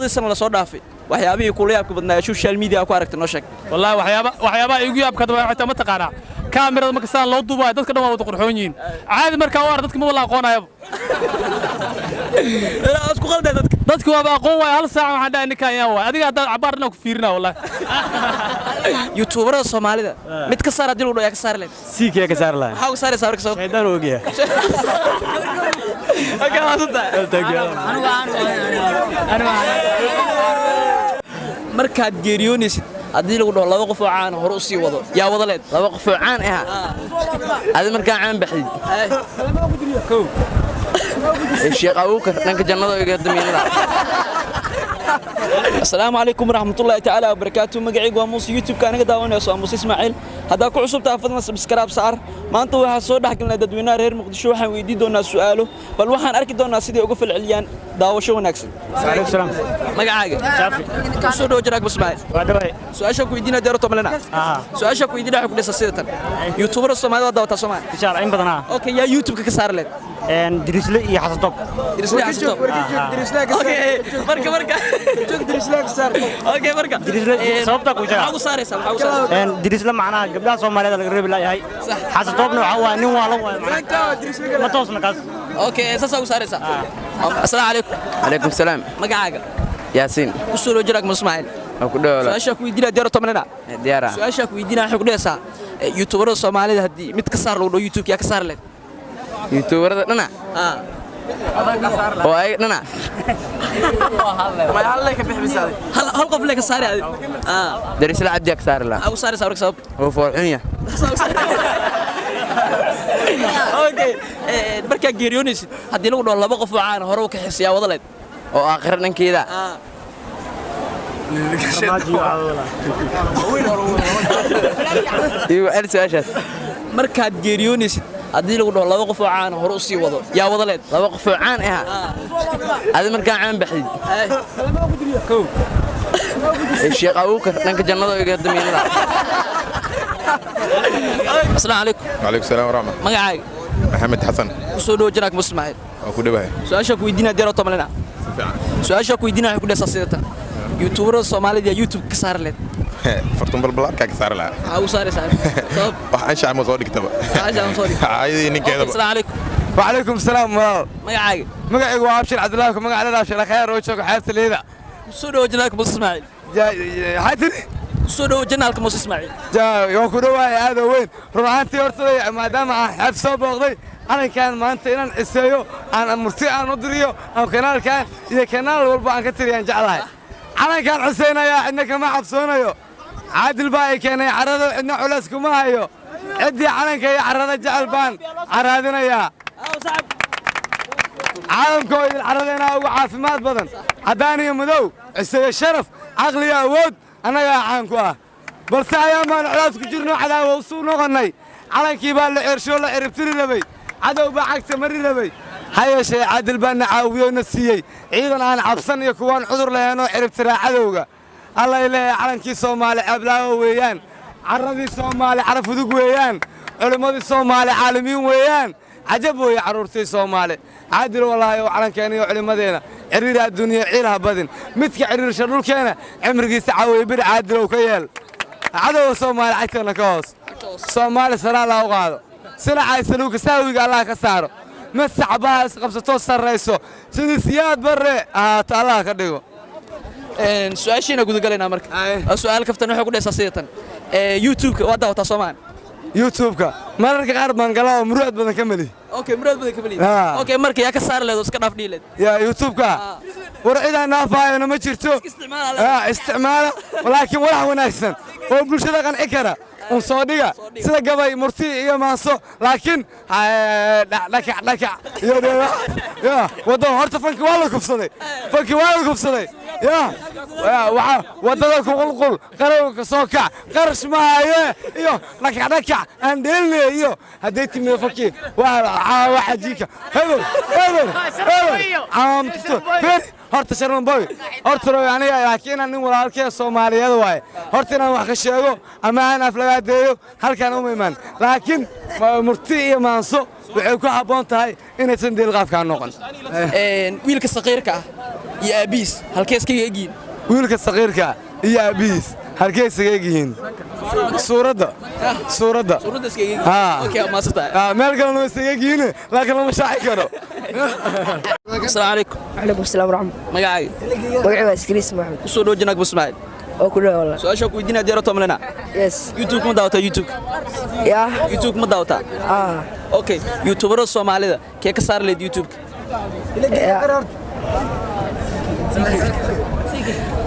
Sano la soo dhaafay, waxyaabihii kula yaabka badnaa ee social media ku aragtay noo sheeg. Wallahi, waxyaabaha igu yaabka badan waxay tahay, ma taqaanaa, kaamirada marka sidaan loo duubayo, dadka dhan waa wada qurxoon yihiin. Caadi markaa u arag, dadka ma wala aqoonayaba. Isku qalday dadka. Dadki waaba aqoon waaya. Hal saaca waxaan dhahay, "Ninkaan yaa waay?" Adiga haddaad cabaar dhan ku fiirinaa, wallahi. Youtuberada Soomaalida mid ka saar haddii lagu dhaho, yaa ka saari lahayd? Siikee ka saari lahaa. Maxaa uga saaraysaa marka sababta? Shaydaan ogyahay. Okay, mahadsantahay. Thank you. Markaad geeriyoonaysid, haddii lagu dhaho laba qof oo caan hore u sii wado, yaa wada leed? Laba qof oo caan ah adi markaa caan baxdid, Sheekh Abuukar dhanka jannada iga damiinada. Asalaamu calaykum waraxmatullaahi tacaala wabarakaatu. Magacaygu waa Muuse, YouTube-ka anaga daawanayso waa Muuse Ismaaciil. Haddaa ku cusub tahay, fadlan subscribe saar. Maanta waxaa soo dhex galnay dadweynaha reer Muqdisho. Waxaan weydiin doonaa su'aalo, bal waxaan arki doonaa siday uga falceliyaan. Daawasho wanaagsan. Waalaikum salaam. Magacaaga? Shaafi. Kusoo dhawo jiraag Ismaaciil. Waa dhawaay. Su'aasha ku weydiinaa deero tomalena. Su'aasha ku weydiinaa waxay ku dhaysaa sida tan: YouTubera Soomaalida waa daawataa Soomaali? Insha Allah, in badan ah. Okay, yaa YouTube-ka ka saari leed? Dirisle iyo Xasatob. Dirisle, Xasatob. Okay, marka okay, marka Dirisle, sababta ku sheega. Maxaa ugu saaraysaa? Maxaa ugu saaraysaa? Dirisle macnaha gabdhaha Soomaaliyeed laga reebi laayahay. Xasatobna waxa waa nin waalan waay macnaha. Ma toosna kaas. Okay, saasaa ugu saaraysaa. Asalaamu calaykum. Calaykum salaam. Magacaaga? Yaasiin. Ku soo dhawo jiraag Ismaaciil. Waa ku dhawola. Su'aasha ku weydiinaa deero tomalena. Diyaara. Su'aasha ku weydiinaa waxay ku dhaysaa, youtuberada Soomaalida haddii mid ka saar lagu dhaho YouTube, yaa ka saari leed? Youtuberada dhana oo ayaga dhana. Hal qof lee ka saari adi. Darisla Cabdi ka saari lahaa. Maxaa ugu saaraysaa marka sabab? Oo foolxun yahay. Okay, markaa geeriyoonaysid, haddii lagu dhaho laba qof oo caan hore u kaxaysa, yaa wada leed? Oo aakhira dhankeeda. Igu celi su-aashaas. Markaad geeriyoonaysid, haddii lagu dhaho laba qof oo caan hore u sii wado, yaa wada leed? Laba qof oo caan ah adi markaa caan baxdid, Sheekh Abuukar dhanka jannada iga damiinada. Asalaamu calaykum. وعليكم السلام ورحمة. Magacaaga? محمد حسن. Kusoo dhawo janaag Ismaaciil. Waa ku dhawahay. Su-aasha ku weydiinaa deero tomalena. Su-aasha ku weydiinaa waxay ku dhaysaa sidatan: youtuberada Soomaalida yaa YouTube ka saari leed? Fartun balbalaarkaa ka saari lahaa. Maxaa ugu saaraysaa sabab? Wax anshax ma soo dhigtaba. Anshax ma soo dhigto. Ayadii ninkeedaba. Asalaamu calaykum. وعليكم السلام walaal. Magacaaga? Magacaygu waa Abshir Cabdullaahi, ku magac leedahay Abshir Khayr, oo jooga xeebta Liida. Kusoo dhawo janaalka Muuse Ismaaciil. Maxaa tiri? Kusoo dhawo janaalka Muuse Ismaaciil. Waan ku dhowahay aad oo weyn. Run ahaantii, horta maadaama aan xeeb soo booqday, calankan maanta inaan ciseeyo, aan murti aan u diriyo, aan kanaalkan iyo kanaal walba aan ka tiriyaan jeclahay. Calankaan ciseynayaa, cidna kama cabsoonayo. Caadil baa ay keenay carrada, cidna culays kuma hayo. Ciddii calanka iyo carrada jecel baan caraadinayaa. Caalamkoo idil carradeena ugu caafimaad badan, caddaan iyo madow, ciseeyo sharaf, caqli iyo awood, annagaa caan ku ah. Balse ayaan baan colaas ku jirno, cadaawo usuu noqonnay. Calankii baa la ceershoo la ciribtiri rabay, cadow baa cagta mari rabay. Ha yeeshee, caadil baa na caawiyo, na siiyey ciidan aan cabsan iyo kuwaan cudur lahaynoo ciribtiraa cadowga. Allay leeyahay, calankii Soomaali ceeblaawo weeyaan, carradii Soomaali caraf udug weeyaan, culimmadii Soomaali caalamiin weeyaan. Cajab weeye carruurtii Soomaali. Caadil wallaahi oo calankeena iyo culimmadeena ciriir adduunya ciil ha badin. Midka ciriirsha dhulkeena cimrigiisa caawiye bir caadilow ka yeel. Cadowga Soomaali cagteena ka hoos. Soomaali sare Allah u qaado, silacay saluuka sahwiga Allah ka saaro. Mid sacbaha isqabsatoo sarrayso sidii Siyaad Barre ahaato Allah ka dhigo. Su-aashiina gudagalaynaa marka. Waa su'aal kaftan, waxay ku dhaysaa sidatan: YouTube-ka waa daawataa Soomaan? YouTube-ka mararka qaar baan galaa oo muru'ad badan ka meli. Okay, muraad badan ka meliid. Okay, marka yaa ka saari leed oo iska dhaaf dhihi leed? Yaa YouTube-ka? War cidaan naafaayona ma jirto. Isticmaala, laakiin walax wanaagsan oo bulshada qanci kara un soo dhiga, sida gabay, murti iyo maanso. Laakiin dhakac dhakac iyo ya wadda, horta fanki waa la kufsaday, fanki waa la kufsaday. Ya waxa waddada ku qulqul, qarowga ka soo kac, qarash ma haye iyo dhakac dhakac aan dheelne iyo hadday timido fanki waa xajiinka hebel hebel hebel caamto fer. Horta Sharman Boy, horta aniga laakiin inaan nin walaalkee Soomaaliyeed waaye, horta inaan wax ka sheego ama aan aflagaadeeyo halkaan uma imaan. Laakiin murti iyo maanso waxay ku habboon tahay inaysan deelqaafkaa noqon. Wiilka saqiirka ah iyo aabihiis halkee iskaga egyihiin? Wiilka saqiirka iyo aabihiis halkee isaga egyihiin? Suuradda, suuradda. Suuradda iskaga egyihiin. Haa. Okay, waa mahadsantahay. Meel kalena waa isaga egyihiin, laakiin lama shaaci karo. Asalaamu calaykum. Calaykum salaam waraxmat. Magacaaga? Magacayga waa Iskriis Maxamed. Kusoo dhow Janaag Ismaaciil. Oo ku dhaw wallah. Su-aasha ku weydiinaya diyaar u malena? Yes. YouTube ma daawataa YouTube? Yeah. YouTube ma daawataa? Ah. Okay, youtuberada Soomaalida kee ka saari lahayd YouTube?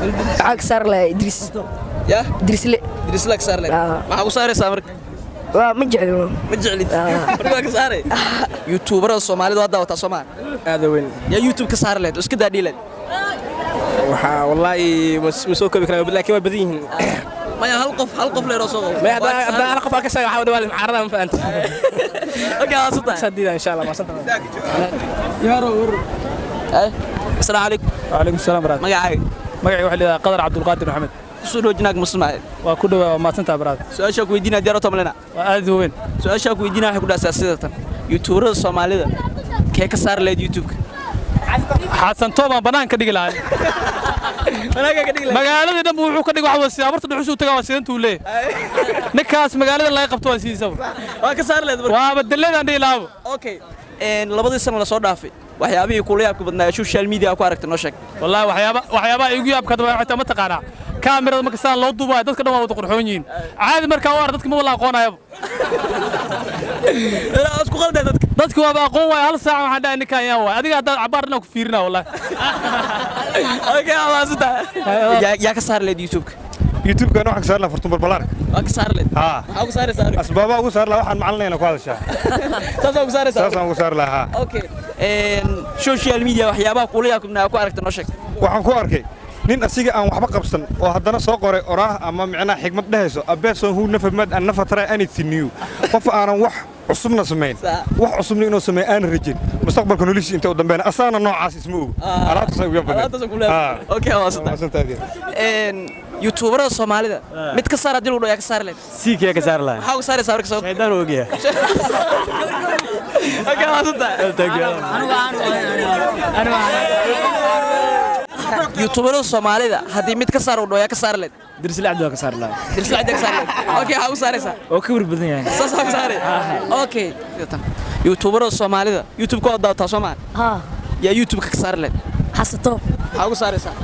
Waxaa ka saari lahaa Idriis. Ya? Idriisle. Idriisle ka saari lahayd. Maxaa ku saaraysaa marka? Waa ma jeclino. Ma jeclid? Marka waa ka saaray. Youtuberada Soomaalida waa daawataa Soomaal? Aad weyn. Yaa YouTube ka saari lahayd oo iska daadhii lahayd? Waxaa wallaahi ma soo koobi karaa, laakiin waa badan yihiin. Maya, hal qof, hal qof leeroo soo qabo. Maya, haddaan hal qof aan ka sheego, waxaa dhawaa mucaarada, ma fahanta? Okay, waa santahay. Sadiida insha Allah, waa santahay. Asalaamu calaykum. Wacalaykum salaam baraad. Magacaaga? Magacayga waxaa leedahay Qadar Cabdulqaadir Maxamed. Kusoo dhow Janaag Ismaaciil. Waa ku dhawaa, waa mahadsantaha baraad. Su-aasha ku weydiinaya diyaar u malena? Waa aad u weyn. Su-aasha ku weydiinaya waxay ku dhahaysaa sidatan: youtuberada Soomaalida kee ka saari lahayd YouTube-ka? Xasan Toob aan banaanka dhigi lahaa. Banaanka ka dhigi lahayd. Magaaladii dhan buu wuxuu ka dhigay waxa waa abarta dhuxushuu tagaa, waa sidantuu leeyahay ninkaas. Magaalada laga qabto waa sidiisaba. Waa ka saari lahayd marka? Waaba deledaan dhihi lahaaba. Okay, labadii sano la soo dhaafay waxyaabihii kula yaabka badnaa ee social media ku aragtay noo sheeg. Wallaahi waxyaabaha igu yaabka badan waxay tahay, ma taqaanaa, kaamirada marka sidaan loo duubayo dadka dhan waa wada qurxoon yihiin. Caadi markaa u arag dadka ma wala aqoonayaba. Isku qalday dadka. Dadki waaba aqoon waaya. Hal saac waxaan dhahay ninkaan yaa waay? Adiga haddaad cabaar dhan ku fiirinaa wallahi. Okay, waa mahadsantahay. Yaa ka saari lahayd YouTube-ka? YouTube-kan waxaan ka saari lahaa Fartuun Balbalaarka. Waa ka saari lahayd? Haa. Maxaa ugu saaraysaa adiga? Asbaabaha ugu saari lahaa waxaan macalinayna ku hadashaa. Saasaa ugu saaraysaa? Saasaan ugu saari lahaa, haa. Okay, social media waxyaabaha kula yaabka badnaa ku aragtay noo sheeg. Waxaan ku arkay nin asiga aan waxba qabsan oo haddana soo qoray oraah ama micnaha xigmad dhehayso "A person who never met and never try anything new". Qof aanan wax cusubna samayn, wax cusubna inuu sameeyo aanan rajin, mustaqbalka noloshiisa inta u dambeyn asaana noocaas isma ogo. Alaabtaas ugu yaab. Alaabtaas ugu yaab. Okay, waa mahadsantahay. Youtuberada Soomaalida mid ka saar haddii lagu dhaho, yaa ka saari lahayd? Siikee ka saari lahaa. Maxaa uga saaraysaa marka sababta? Shaydaan u ogyahay. Okay, waa mahadsantahay. Youtuberada Soomaalida haddii mid ka saar uu dhaho, yaa ka saari lahayd? Dirsle Cabdi waa ka saari lahaa. Dirsle Cabdi yaa ka saari lahayd. Okay, maxaa uga saaraysaa? Oo ka wir badan yahay. Saas uga saaray. Okay, youtuberada Soomaalida YouTube-ka waa daawataa Soomaali? Haa. Yaa YouTube-ka ka saari lahayd? Xasan Toob. Maxaa uga saaraysaa?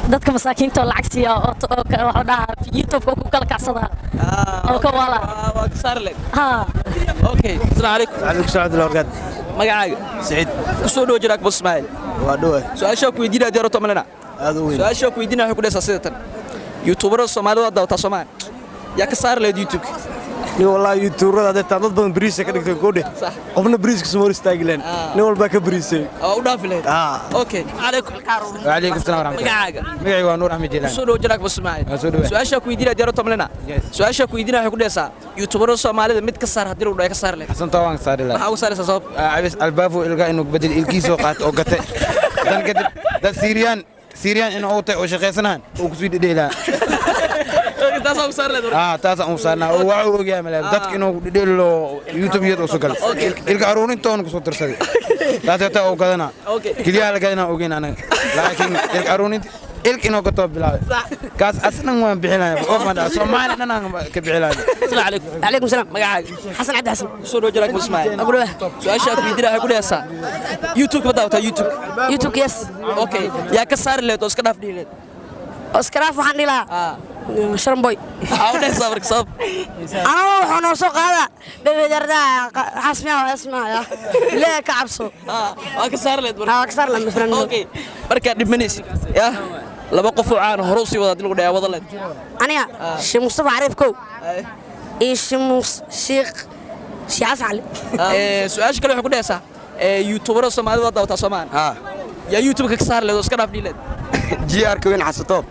Dadka masaakiinta oo lacag siiya oo waxuu dhahaa YouTube-ka ku kala kacsadaa oo ka wala. Waa ka saari lahayd. Haa. Okay, asalaamu calaykum. Calaykum salaam warahmatullahi wabarakaatu. Magacaaga? Saciid. Kusoo dhow Janaag Ismaaciil. Waa dhawaay. Su-aasha ku weydiinaya diyaar u malena? Aad u weyn. Su-aasha ku weydiinaya waxay ku dhahaysaa sidatan: youtuberada Soomaalida waa daawataa Soomaali, yaa ka saari lahayd YouTube-ka? Nin wallaahi youtuberada deetaan dad badan bariisa ka dhigtay koodhe. Qofna bariiska soo hor istaagi lahayn, nin walbaa ka bariisay. Waa u dhaafi lahayd. Okay, calaykum. وعليكم السلام ورحمة الله. Magacaaga? Magacaygu waa Nuur Axmed Jilaan. Kusoo dhow Janaag Ismaaciil. Waa soo dhawaad. Su-aasha ku weydiinaya diyaar u malena? Su-aasha ku weydiinaya waxay ku dhahaysaa youtuberada Soomaalida mid ka saar haddii lagu dhaho, yaa ka saari lahayd? Xasan Tawaan ka saari lahaa. Maxaa uga saaraysaa sabab? Cabis albaafu ilga inuu bedel ilkiisoo qaato oo gatay. Dan kadib dad Siiriyaan Siiriyaan inuu uu tahay oo shaqaysanahan uu kusii dhedheelaa. Taasaa uga saari lahayd marka? Taasaan u saarnaa oo waxa uu ogyahay malaa dadka inuu dhedheelo YouTube iyada usoo galay. Ilka aruurintoona kusoo tirsaday. Taas taa uu gadanaa. Keliyaha la gadanaa ogeyn anaga. Laakiin ilka aruurinta ilk inuu katoo bilaabay. Kaas asnan waan bixinaya. Qof ma dhaha Soomaali dhan aan ka bixinaya. Asalaamu calaykum. Calaykum salaam. Magacaaga? Xasan Cabdi Xasan. Kusoo dhow Janaag Ismaaciil. Su-aasha ku weydiinaya waxay ku dhahaysaa YouTube ma daawataa YouTube? YouTube, yes. Okay, yaa ka saari lahayd oo iska dhaaf dhihi lahayd? Oskaraaf waxaan dhihi lahaa Sharamboy. Maxaa u dhahaysaa marka sabab? Anaga wuxuu noo soo qaadaa bebedardaa xasmiya asmaya ilaahay ka cabso. Waa ka saari lahayd marka? Waa ka saari lahayd mafran. Okay, markaad dhimanaysid yaa laba qof oo caan hore u sii wada haddii lagu dhayaa wada lahayd? Aniga Sheekh Mustafa Cariif kow iyo Sheekh Sheekh Xasan Cali. Su-aasha kale waxay ku dhahaysaa youtuberada Soomaalida waa daawataa Soomaali, yaa YouTube-ka ka saari lahayd oo iska dhaaf dhihi lahayd? GR-ka weyn Xasatoob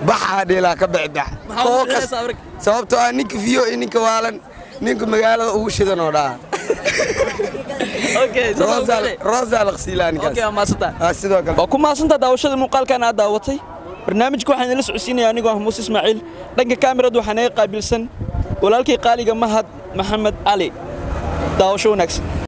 baxaa dheelaa ka bixbax. Maxaa ugu dhahaysaa marka? Sababtoo ah ninka fiyo iyo ninka waalan, ninka magaalada ugu shidan oo dhaha. Okay, saas ugu dhahday. Rosa laqsiilaa ninkaas. Okay, waa mahadsantahay. Sidoo kale. Waa ku mahadsantahay daawashada muuqaalkan aad daawatay. Barnaamijka waxaan idinla socodsiinaya anigoo ah Muuse Ismaaciil. Dhanka kaamirada waxaa naga qaabilsan walaalkay qaaliga Mahad Maxamed Cali. Daawasho wanaagsan.